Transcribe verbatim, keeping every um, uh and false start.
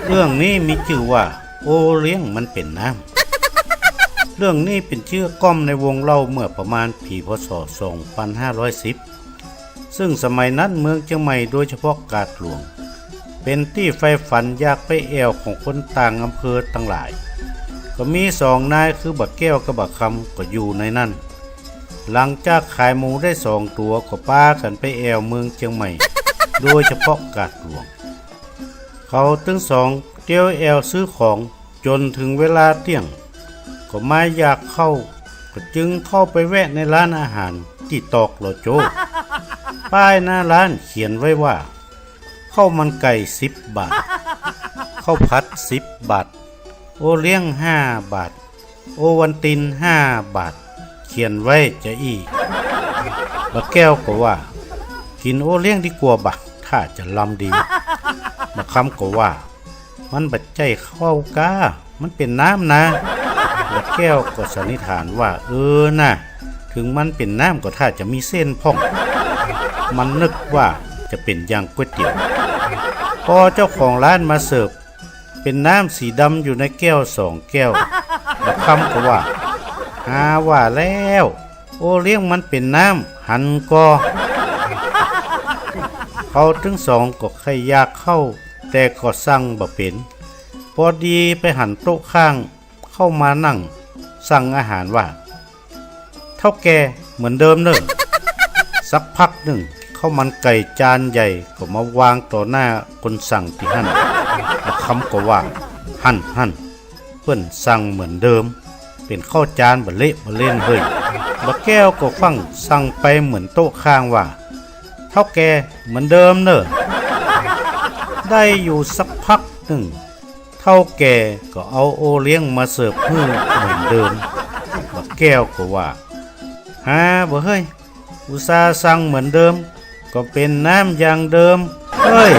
เรื่องนี้มีจื้อว่า โอเลี้ยงมันเป๋นน้ำ เรื่องนี้เป๋นเจื้อก้อมในวงเล่าเมื่อประมาณปี๋ พ.ศ. สองปันห้าร้อยสิบ ซึ่งสมัยนั้นเมืองเจียงใหม่โดยเฉพาะกาดหลวง เป๋นตี้ใฝ่ฝันอยากไปแอ่วของคนต่างอำเภอตังหลาย ก็มีสองนายคือบ่าแก้วกับบ่าคำก็อยู่ในนั้น หลังจากขายหมูได้สองตั๋วก็ปากั๋นไปแอ่วเมืองเจียงใหม่ โดยเฉพาะกาดหลวง เขาตึงสองเตียวแอ่วซื้อของจ๋นเถิงเวลาเตี้ยง ก็มาอยากข้าว ก็จึงเข้าไปแวะในร้านอาหารตี้ตอกเหล่าโจ๊ ป้ายหน้าร้านเขียนไว้ว่า ข้าวมันไก่สิบบาท ข้าวผัดสิบบาท โอเลี้ยงห้าบาท โอวัลตินห้าบาท เขียนไว้จาอี้ บ่าแก้วก็ว่า กิ๋นโอเลี้ยงดีกว่าบ่ะ ถ้าจะลำดี บ่าคำก็ว่า มันบ่ใจ้ข้าวก้า มันเป๋นน้ำนา บ่าแก้วก็สันนิษฐานว่า เออน่ะ เถิงมันเป๋นน้ำก็ถ้าจะมีเส้นพ่อง มันนึกว่าจะเป๋นอย่างก๋วยเตี๋ยว ปอเจ้าของร้านมาเสิร์ฟ เป๋นน้ำสีดำอยู่ในแก้วสองแก้ว บ่าคำก็ว่า หาว่าแล้ว โอเลี้ยงมันเป๋นน้ำ หันก่อ เขาตึงสองก็ใค่อยากข้าว แต่ก็สั่งบ่เป๋น ปอดีไปหันโต๊ะข้าง เข้ามานั่งสั่งอาหารว่า เฒ่าแก่ เหมือนเดิมเน่อ สักพักนึ่ง ข้าวมันไก่จานใหญ่ก็มาวางต่อหน้าคนสั่งตี้หั้น บ่าคำก็ว่า หั้นหั้น เปิ้นสั่งเหมือนเดิม เป๋นข้าวจานบ่าเละบ่าเล่นเฮ้ย บ่าแก้วก็ฟั่งสั่งไปเหมือนโต๊ะข้างว่า เฒ่าแก่ เหมือนเดิมเน่อ ได้อยู่สักพักนึ่ง เฒ่าแก่ก็เอาโอเลี้ยงมาเสิร์ฟหื้อเหมือนเดิม บ่าแก้วก็ว่า หาบ่าเฮ้ย อุตส่าห์สั่งเหมือนเดิม ก็เป๋นน้ำอย่างเดิมเฮ้ย